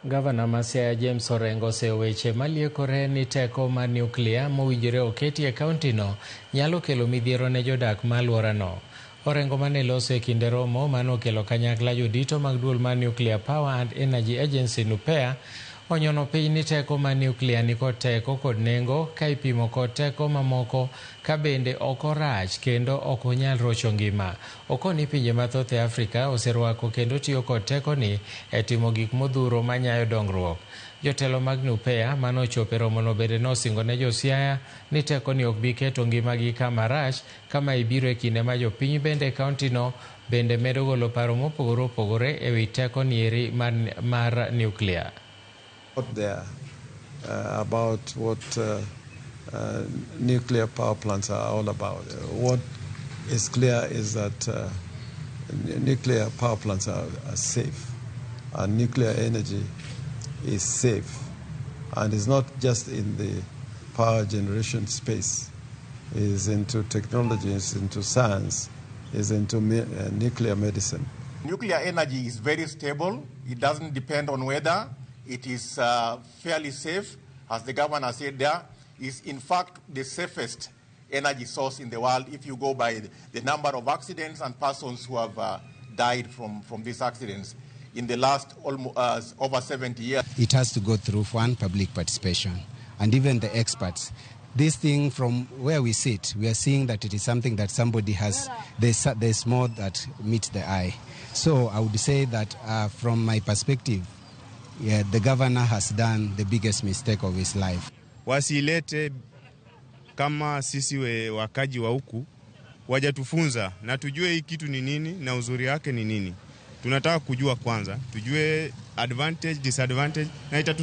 Gavana ma Siaya James Orengo oseyo weche maliekore ni teko mar nyuklia mowinjore oketi e kaontino nyalo kelo midhiero ne jodak ma alworano. Orengo mane loso e kinde romo manokelo kanyakla jodito mag duol mar Nuclear Power and Energy Agency NUPEA onyono piny ni teko mar nyuklia nikod teko kod nengo ka ipimo kod teko mamoko ka bende ok orach kendo ok onyal rocho ngima. Okoni pinje mathoth e Afrika oserwako kendo tiyo kod tekoni e timo gik modhuro manyayo dongruok. Jotelo mag NUPEA manochopo e romono bende nosingo ne jo Siaya ni tekoni ok bi keto ngimagi kama rach kama ibiro e kinde ma jopiny bende e kaontino bende medo golo paro mopogore opogore e wi teko nieri mar nyuklia. Out there about what nuclear power plants are all about. What is clear is that nuclear power plants are safe, and nuclear energy is safe, and it's not just in the power generation space. It's into technology, it's into science, it's into nuclear medicine. Nuclear energy is very stable. It doesn't depend on weather. It is fairly safe, as the governor said there. Is in fact the safest energy source in the world if you go by the number of accidents and persons who have died from these accidents in the last almost, over 70 years. It has to go through one public participation and even the experts. This thing, from where we sit, we are seeing that it is something that somebody has, there's more that meets the eye. So I would say that from my perspective, yeah, the governor has done the biggest mistake of his life. Wasilete kama sisi we wakaji wa huku wajatufunza na tujue hii kitu ni nini na uzuri wake ni nini. Tunataka kujua kwanza, tujue advantage, disadvantage na itatusaidia.